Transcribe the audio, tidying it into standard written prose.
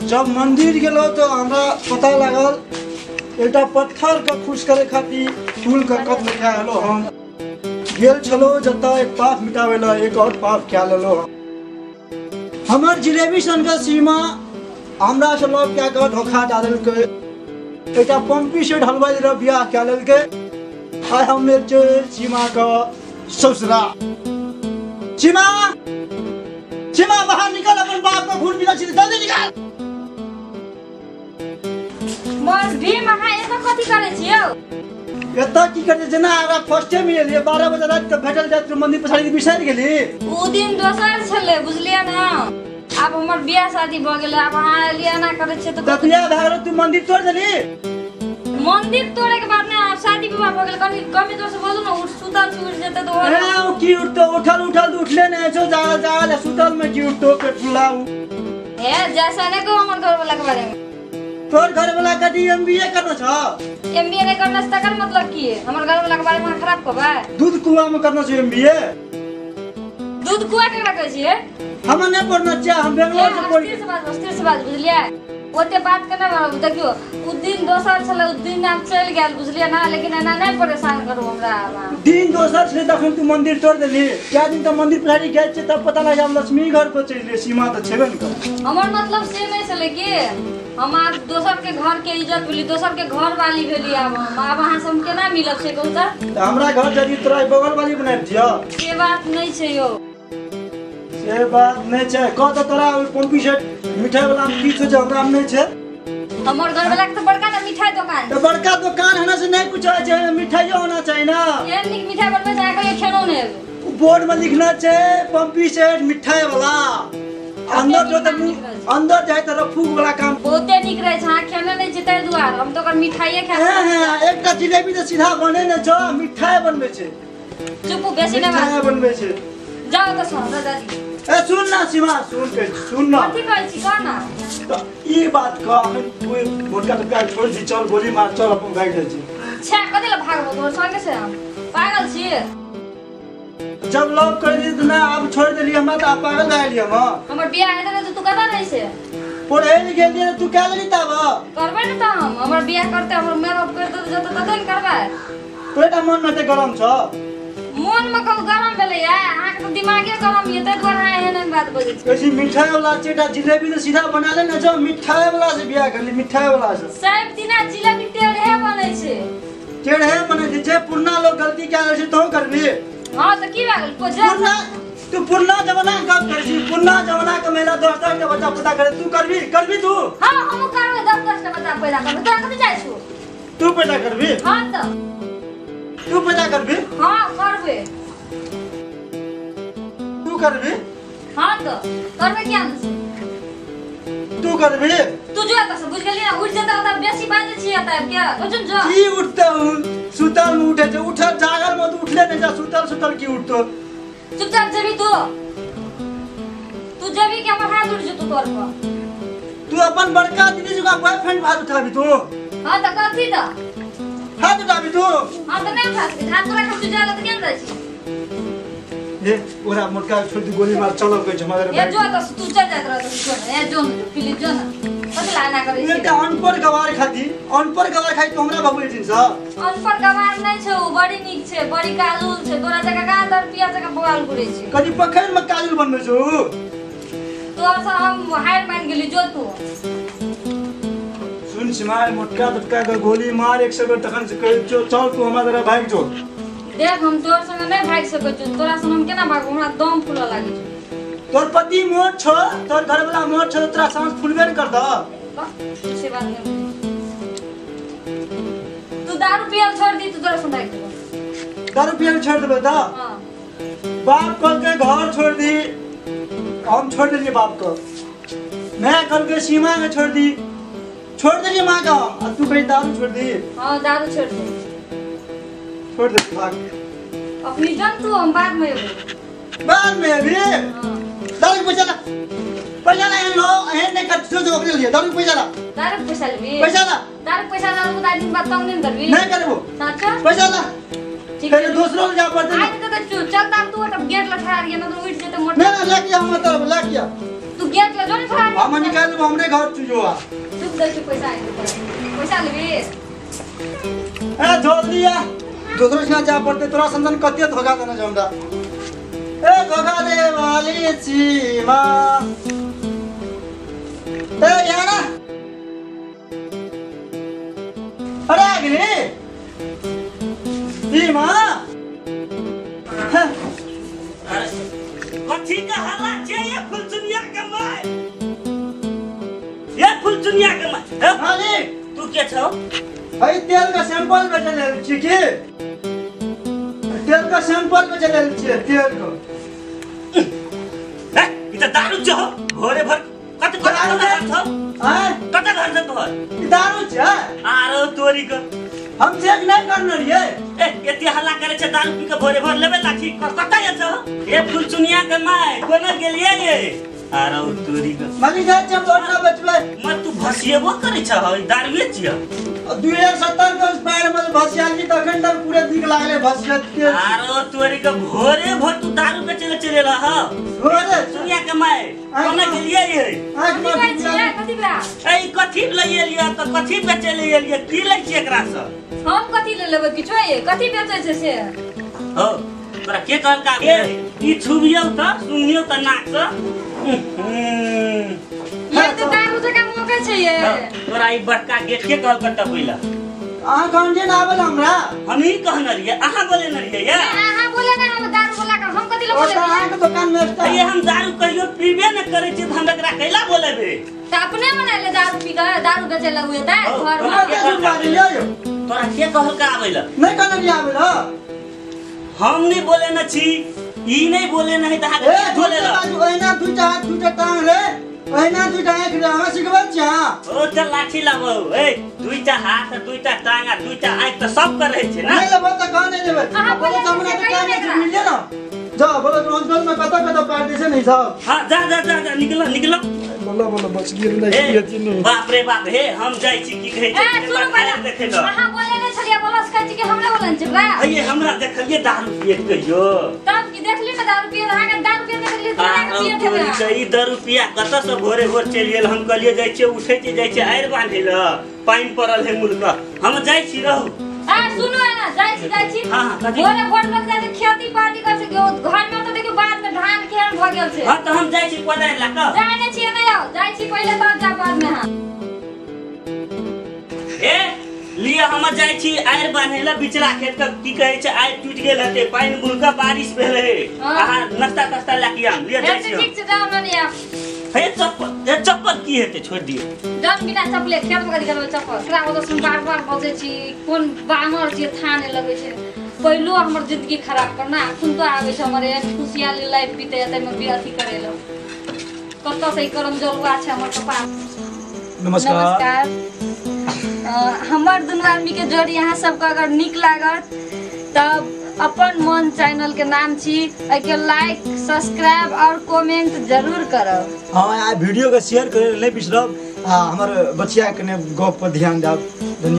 जब मंदिर गेलो तो हमरा पता लागल एकटा पत्थर के खुश करे खातिर फूल के कत्ल कए एलो हम। गेल छलो जतऽ एक पाप मिटावे ला एक और पाप कए लेलो। हमर जिलेबी सन के सीमा हमरा से लव कए के धोखा दए देलकै। एकटा पंपी सेट हलवाई रह बियाह कए लेलकै। आइ हम सीमा के ससुरा। सीमा सीमा बाहर निकल, अपन बाप के खून पीला छी, जल्दी निकल। बस भीम अहाँ एतऽ कथी करै छी यौ? एतऽ की करै छी? जेना हमरा फर्स्टे मिललियै 12 बजे राति के भेटल जाइत मंदिर पछाड़ी बिसरि गेली। ओ दिन दोसर छलै बुझलियै ने। आब हमर बियाह शादी भऽ गेलै, आब अहाँ एलियै एना करै छियै तऽ बियाह भए गेल तू मंदिर तोड़ि देली? मंदिर तोड़े के बाद ने आब शादी विवाह भऽ गेल। कनी कमी जोर से बोलू ने, उठ सुतल छी उठि जेतै तऽ ओ की उठतो? उठल उठल तऽ उठले नहि छौ, जागल जागल सुतल में की उठतो? पेट फुलाउ हे जैसा नहि कहू हमर घरवाला के बारे में। तोर घरवाला कथी एमबीए करना छ? एमबीए नहीं करना छै तकर मतलब की है? हमर घरवाला के बारे में खराब कहबै? दूध कुआ में करना छै एमबीए। दूध कुआ केकरा कहै छियै? हम नहि पढ़ना छै, हम बेंगलोर से पढ़। स्थिर से बाज, स्थिर से बाज बुझलियै? ओते बात के नहि बढ़ाबू। देखियौ उ दिन दोसर छलै, उ दिन आब चलि गेल बुझलियै ना, लेकिन एना नहि परेशान करू हमरा। आब दिन दोसर छलै तखन तू मंदिर तोड़ देली। क्या दिन तऽ मंदिर पछाड़ी गेल छै तब पता लागि हम लक्ष्मी घर पर चलि गेलियै, सीमा तऽ छेबे ने कर। हमर मतलब से नहि छलै कि हम आब दोसर के घर के इज्जत भेली, दोसर के घर वाली भेली। आब हम आब अहाँ से हम केना मिलब से कहू तऽ? हमरा घर जदि तोरा बगल वाली बना दियौ। से बात नहि छै यौ, से बात नहि छै। कह तऽ तोरा पंपी सेट मिठाई वाला में की छै? हमरा में नहि छै। हमर घर वाला के तऽ बड़का ना मिठाई दुकान। तऽ बड़का दुकान होना से नहि कुछ होइ छै, मिठाइयो होना चाही ना। एहन नीक मिठाई बनबै छै अहाँ कहियो खेलौ नहि हेबै। बोर्ड में लिखना छै पंपी सेट मिठाई वाला। अंदर जो तऽ अंदर जाय तऽ रफूक वाला काम बहुते नीक रहै छै। अहाँ खेने नहि छी ताहि दुआरे, हम तऽ ओकर मिठाइये खाइ। हां एकटा जिलेबी तऽ सीधा बने नहि छौ, मिठाई बनबै छै। चुपू बेसी नहि मिठाई बनबै छै। जाओ तऽ सुन दादाजी। ए सुन ना सीमा, सुन के सुन ना। कथी कहै छी कह ना। तऽ ई बात कह अखन तू मोटका टटका छोड़ दी, चल गोली मार, चल अपन भागि जाइ छी। छे कथी लए भागबो तोहर संगे से? हम पागल छी? जब लव कर दी तऽ ना आब छोड़ देली हमरा तऽ आब पागल भए गेली हम। हमर बियाह हेतै ने तऽ तू कतऽ रहै छै? पढ़ै लए गेलियै तू कए लेली तब? करबै ने तऽ हम हमर बियाह करतै, हमर माय बाप करतै तऽ जतऽ ततऽ ने करबै। तोरा मन में तऽ गरम छौ? मन में कहू गरम भेलै या अहाँके तऽ दिमागे गरम ये, ताहि दुआरे अहाँ एहन एहन बात बजै छी। कहै छी मिठाई वाला चेटा जिलेबी तऽ सीधा बना ले ने, जो मिठाई वाला से बियाह करली, मिठाई वाला से। सब दिना जिलेबी टेढ़े बनै छै। टेढ़े बनै छै, जे पुरना लोग गलती कए लै छै तोहूँ करबी। हाँ तऽ की भए गेल? पुरना तू पुरना जमाना के गप करै छी, पुरना जमाना के महिला 10-10 टा बच्चा पैदा करे, तू करबी? करबी तू? हाँ हमहूँ करबै, 10-10 टा बच्चा पैदा करबै। तोरा कथी जाइ छौ? तू पैदा करबी? हाँ तऽ तू पैदा करबी? हाँ करबै। तू करबी? हाँ तऽ करबै किया नहि? तू करबी? तू जो एतऽ से बुझि गेलियै ने, उठि जेतै तऽ बेसी बाजै छी एतऽ आबि के। बुझु जो की उठतौ? सुतल में उठै छै, उठल जागल में तऽ उठले नहि जा, सुतल सुतल की उठतौ? चुपचाप जेबी तू, तू जेबी कि हमर हाथ उठि जेतौ तोर पर? तू अपन बड़का दीदी जकाँ बॉयफ्रेंड हाथ उठाबी तू? हाँ तऽ कथी तऽ हाथ उठाबी तू? हाँ तऽ नहि उठा सकै, हाथ तोरा के तू जाय तऽ केना जाइ छी? हे ओरा मोटका छोड़ दी, गोली मार चलो कहै छै हमरा। ए जो तऽ तू चल जाइत रह, जो ने, ए जो ने, प्लीज जो ने। कथी ला एना करै छी? एकटा अनपढ़ गवार खाती, अनपढ़ गवार खाई तो हमरा बाबू एथिन स। अनपढ़ गवार नहि छै ओ, बड़ी नीक छै, बड़ी काजुल छै। तोरा जकाँ कहाँ दर पिया जकाँ बवाल घुरै छै। कथी पखैन में काजुल बनबै छौ? तोहर से हम हारि मानि गेली, जो तू। सुन सीमा, मोटका टटका के गोली मार 100 बेर तखन से कहै छौ चल तू हमरा जरा भागि जो। देख हम तोहर संगे नहि भागि सकै छियौ, तोरा संगे हम केना भागू? हमरा दम फूलऽ लागै छै। तोर पति मोट छौ, तोर घरवाला मोट छौ, तोरा सांस फूलबे ने करतौ। से बात नहि। तू दारू पियल छोड़ दी, तू तोरा संगे भागि जेबौ। दारू पियल छोड़ देबै तऽ? हाँ। बाप कहलकै घर छोड़ दी, हम छोड़ देलियै बाप के। माय कहलकै सीमा के छोड़ दी, छोड़ देलियै माँ के हम। आ तू कही दारू छोड़ दी? हाँ दारू छोड़ दे। छोड़ दे भाग। अपनी जन तू, हम बाद में अबू। बाद में अभी? दारू पैसा ला, पैसा ला, एहन लो एहन नहि कर, जो ओकरे लिए दारू पैसा ला। दारू पैसा लेबी? पैसा ला। दारू पैसा ला, तो दिन बाद तंग नहीं करबी? नहीं करबो। साचो? पैसा ला। ठीक है। दोसरो जा पड़ते। आज तो चल, तब तू गेट लठा रही ना तो उठ जेते मोट। नहीं नहीं लेके आ, मतलब लेके आ। तू गेट ले जो ने हम निकाल लेब हमरे घर चुजो आ चुप दै छी पैसा आइ पैसा लेबी ए जल्दी आ दोसरो ना जा पड़ते तोरा संजन कते धोखा देने छ हमरा ए धोखा दे वाली छी मां ए यहाँ ना अरे आ गेली सीमा कथी का हल्ला छै ये फुलचुनिया के my ये फुलचुनिया के my मालिक तू के छौ है तेल का सैंपल बेचे लेल छी की तेल का सैंपल बेचे लेल छी तेल को ए ई त दारू छौ भोरे भर कत कत घर छौ हां कत घर छौ तोहर ई दारू छै आरो तोरी के हम चेक नहीं करने रहिए ए एते हल्ला करे छै दारू पी के भोरे भर लेबे लाठी कत गेल छौ ए फुलचुनिया के my कोना गेलिए ये आरो तोरी के मालिक जाय छै हम ना बचबै मत तू भसिएबो करे छ दारूए छिय 2070 के पैर में भसियाल जी तखन तक पूरे दिख लागले भसियत के आरो तोरी के भोरे भोर तू दारू बेचे ले चले रह भोरे सुनिया के my कोना गेलिए ये कथी बा ए कथी ले एलिए त कथी बेचे ले एलिए की लै छी एकरा से हम कथी ले लेबै किछो ये कथी बेचै छै से हो तोरा के कहल का ए ई छुबियौ त सुनियौ त नाक से ये त दारू जका मौका छै ये तोरा ई बड़का गेट के कहल कत पहिला अहाँ कहन जे ना आबल हमरा हम ही कहन रहिए अहाँ बोले न रहिए या अहाँ बोले ना हम दारू बोला के हम कथि ले बोले अहाँ के दुकान में ये हम दारू कहियो पीबे न करे छी हम एकरा कैला बोलेबे त अपने मनाले दारू पी के दारू बेचे लगुए त घर में तोरा के कहल का आबैला नहीं कहन रहिए आबैला हम नहीं बोले न छी ई नहीं बोले नहीं त अहाँ बोले ला ओइना दुटा हाथ दुटा टांग रे ओइना दुटा आँख रे हमरा सिखबल छी हां ओ त लाठी लाबौ ए दुईटा हाथ दुईटा टांग आ दुईटा आँख त सब करे छै ना नहीं लेबो त कह नहीं लेबे बोलो त हमरा दुकान में मिलिए ना जा बोलो रोजगार में कत कत पार दे छै नहीं साहब हां जा जा जा जा निकलो निकलो बोलो बोलो बच गेल नहीं किए नहीं बाप रे बाप हे हम जाय छी की कहै छै देखै ल अहाँ बोले नै छलियै बोलस कहै छी कि हमरा बोलन छै बा हे हमरा देखलियै दारू पियत कहियो तब की देखली त दारू पियत अहाँ के दारू पियत देखलियै त अहाँ के पियत हेबै ई दारू पिया कत से भोरे भोर चलि गेल हम कहलियै जाय छी उठै छी जाय छी आइर बांधै ल पानि पड़ल है मुल्क हम जाय छी रहू आ सुनो ना जाय छी भोरे भोर लग जाय छै खेती पाती कर छै घर में त देखियो बाद में धान केहन भ गेल छै हां त हम जाय छी कोदारि ल क जाय नै छी नै आउ जाय छी पहिले तब जा बाद में हां ए लिया हम जाय छी आइर बान्है ल बिचला खेत के की कहै छै आइर टूट गेल हते पानि मुल्क बारिश भेल है अहाँ नाश्ता तास्ता ल के आम लिया जाय छी ठीक छै जाउ न लिया हे चप्पल ए चप्पल की हेतै छोड़ दियो जान बिना चप्पले खेत में कथि करबै चप्पल एकरा ओतऽ सुन बार बार बजै छी कोन बानर छै थाने लगै छै पहिलो हमर जिंदगी खराब करना अखन तो आबै छै हमर एहन खुशियाली लाइफ बीते तैमे भी अथी करै ल कतऽ से ई करम जलुआ छै हमर कपार। नमस्कार। हमर दुनू आदमी के जोड़ी अहाँ सबके अगर नीक लागत तब अपन मन चैनल के नाम छी एके लाइक सब्सक्राइब और कमेंट जरूर करब। हाँ आ वीडियो के शेयर करे नहीं बिसरब आ हमर बचिया के ने गप पर ध्यान देब।